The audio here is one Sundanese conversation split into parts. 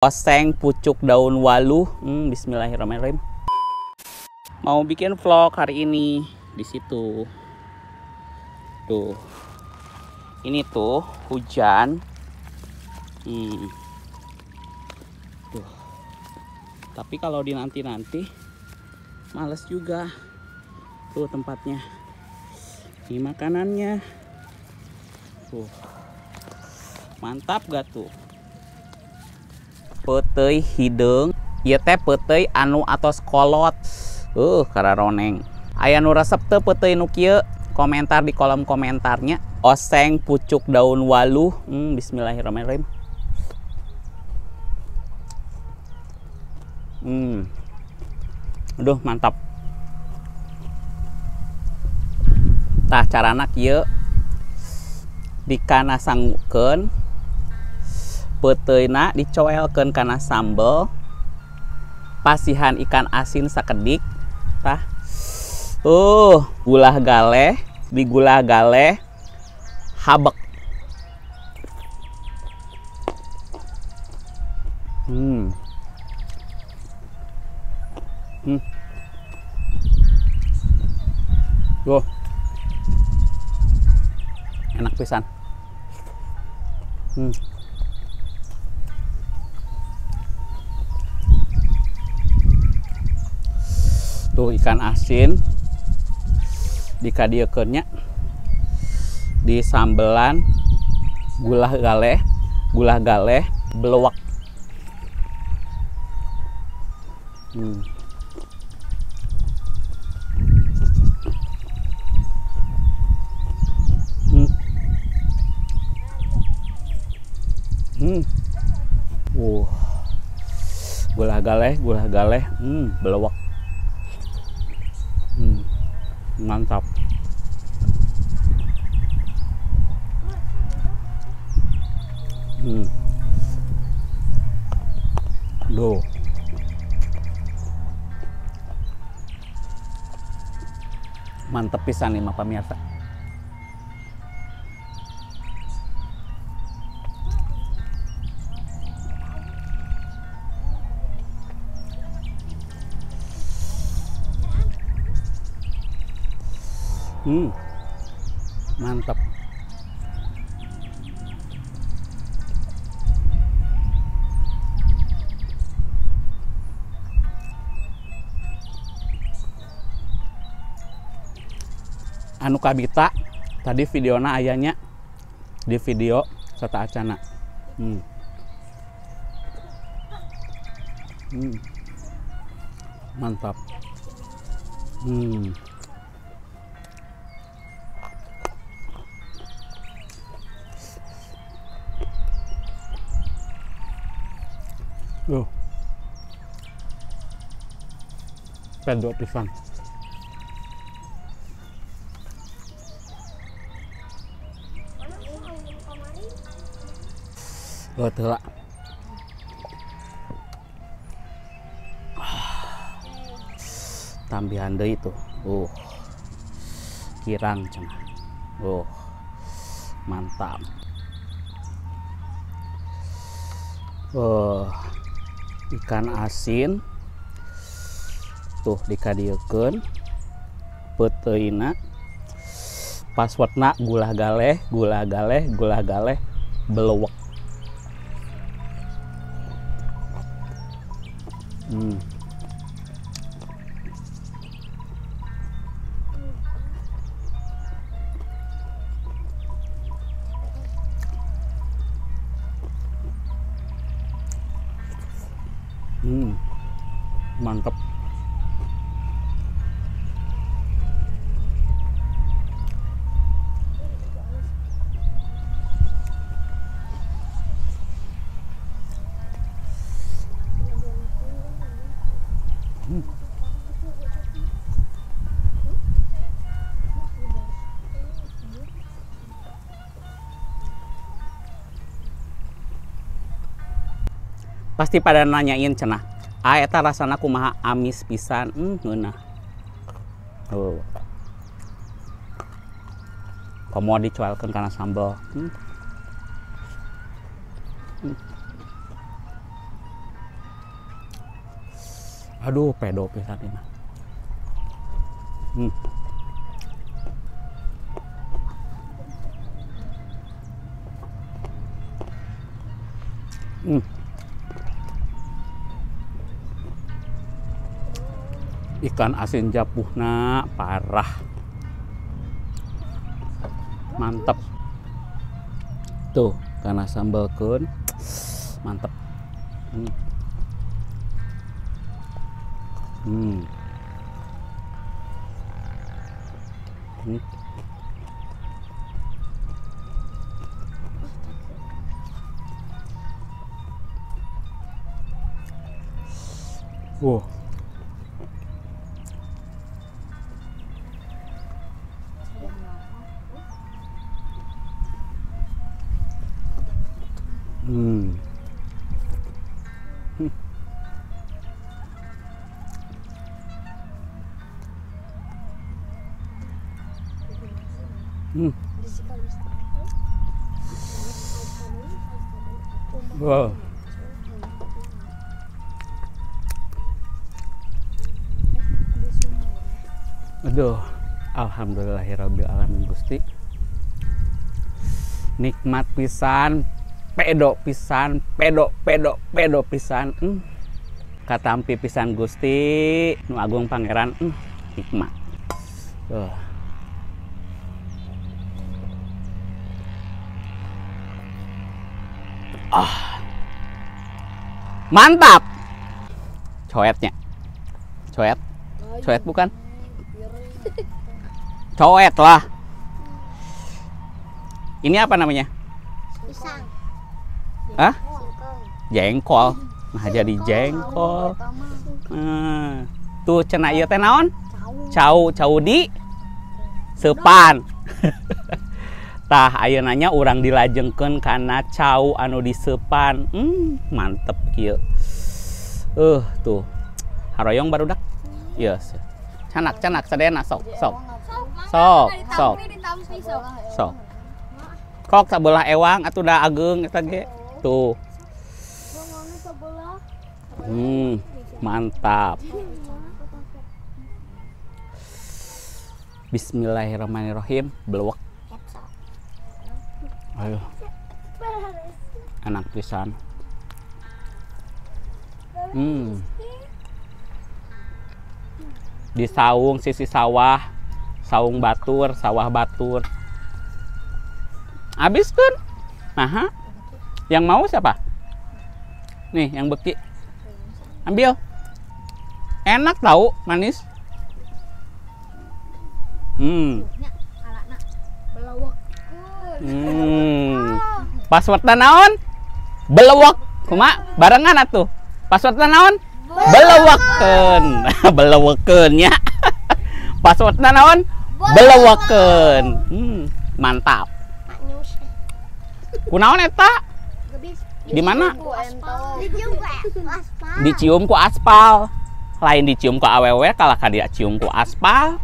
Oseng pucuk daun waluh. Bismillahirrahmanirrahim. Mau bikin vlog hari ini di situ. Tuh. Ini tuh hujan. Tuh. Tapi kalau di nanti-nanti males juga. Tuh tempatnya. Ini makanannya. Tuh. Mantap gak tuh? Peuteuy hideung, ieu teh peuteuy anu atos kolot. Kararoneng. Aya nu resep teu peuteuy nu kieu? Komentar di kolom komentarnya. Oseng pucuk daun waluh. Bismillahirrahmanirrahim. Aduh, mantap. Tah carana kieu. Dikana sanggukeun. Peuteuyna dicoelkeun kana sambel, pasihan ikan asin sakedik, tah. Gulah galeh, digulah galeh, habek. Duh. Enak pisan. Tuh ikan asin dikadiekeun nya di sambelan gulah galeh belowak. Gulah galeh, belowak. Mantap. Duh. Mantep pisan nih mah pamirsa. Mantap. Anu kabita tadi videona ayahnya di video serta acana. Mantap. Duh. Pedo pisan. Oh, teula. Tambihan deui tuh. Kirang cenah. Mantap. Ikan asin tuh dikadiekeun, peuteuyna, passwordna gulah galeh, gulah galeh, gulah galeh, belowek. Mantap. Pasti pada nanyain cenah, eta rasana kumaha amis pisan. Ngeunah. Tuh. Komo dicuelkeun kana sambel. Aduh, pedo pisan ini. Ikan asin japuhna parah. Mantep. Tuh, karena sambelkeun mantep. Wow. Wow. Aduh, alhamdulillahirabbil alamin Gusti. Nikmat pisan, pedo pisan, pedo pedo pedo pisan. Katampi pisan Gusti, nu agung pangeran, nikmat. Mantap. Coetnya. Coet. Coet bukan? Coet lah. Ini apa namanya? Pisang. Hah? Jengkol. Nah, jadi jengkol. Tuh cenah ieu teh naon? Cau, cau di seupan. Tah ayeuna nya urang dilajengkeun kana cau anu diseupan. Mantep kieu. Tuh. Haroyong barudak. Ieu. Canak-canak sadayana sok, sok. Sok, sok. Sok. Kok sabelah ewang atuh da ageung eta ge. Tuh. Mantap. Bismillahirrahmanirrahim. Belewek. Ayo. Enak pisan. Di saung sisi sawah, saung batur, sawah batur. Habis kan? Aha. Yang mau siapa? Nih, yang beki. Ambil. Enak tahu, manis. Passwordna naon? Belewek. Kumaha? Barengan atuh. Passwordna naon? Belewekeun. Belewekeun nya. Passwordna naon? Belewekeun. Mantap. Kunaon eta? Di mana? Dicium ku aspal. Lain dicium ku awewe kalah ka dia cium ku aspal.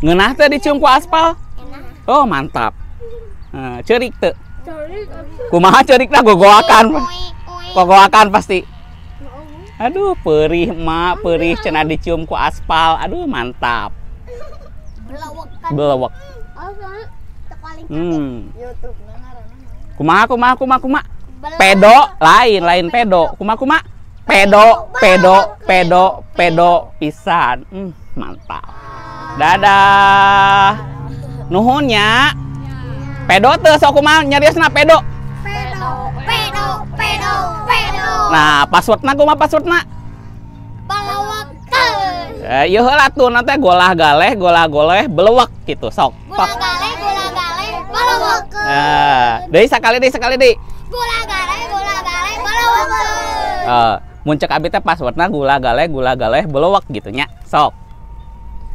Ngeunah teh dicium ku aspal? Oh, mantap. Ceurik teu? Kumaha ceurikna gogoakan. Gogoakan pasti. Aduh, perih emak, perih cenah dicium ku aspal. Aduh, mantap. Belewek. Kumaha kumaha kumaha kumaha. Pedo lain lain pedo. Kumaha kumaha. Pedo pedo pedo pedo pisan. Mantap. Dadah. Nuhun nya. Pedo teu sok kumaha nyariosna pedo. Pedo pedo pedo pedo. Nah, passwordna kumaha passwordna? Belewekeun. Ieu heula tuh nanti golah galeh golah goleh belewek gitu sok. Golah galeh golah galeh belewekeun. Nah, deui sakali deui sakali deui. Gula galeh gula galeh belewekeun. Mun cek abi teh passwordna gula galeh belewek gitu nya. Sok.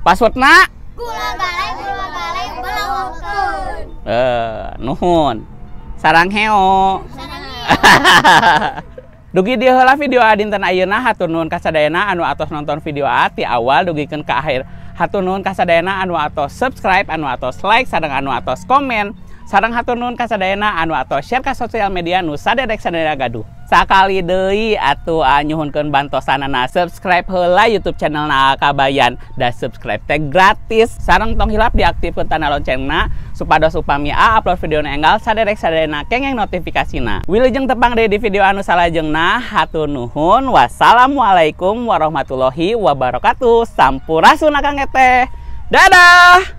Passwordna gula galeh belewekeun. Nuhun. Sarang heo. Sarang heo. Dugi dieu heula video A dinten ayeuna, hatur nuhun ka sadayana anu atos nonton video A ti awal dugikeun ka akhir. Hatur nuhun ka sadayana anu atos subscribe, anu atos like, sareng anu atos komen. Sareng hatur nuhun ka sadayana anu atos share ka sosial media nu saderek sadayana gaduh. Sakali deui atuh nyuhunkeun bantosanana, subscribe heula YouTube channel na Kabayan. Da subscribe teh gratis. Sareng tong hilap diaktifkeun tanda loncengna supados upami A upload video nu enggal saderek sadayana kengeng notifikasina. Wilujeng tepang deui di video anu salajengna. Hatur nuhun. Wassalamualaikum warahmatullahi wabarakatuh. Sampurasun, Akang Eteh. Dadah.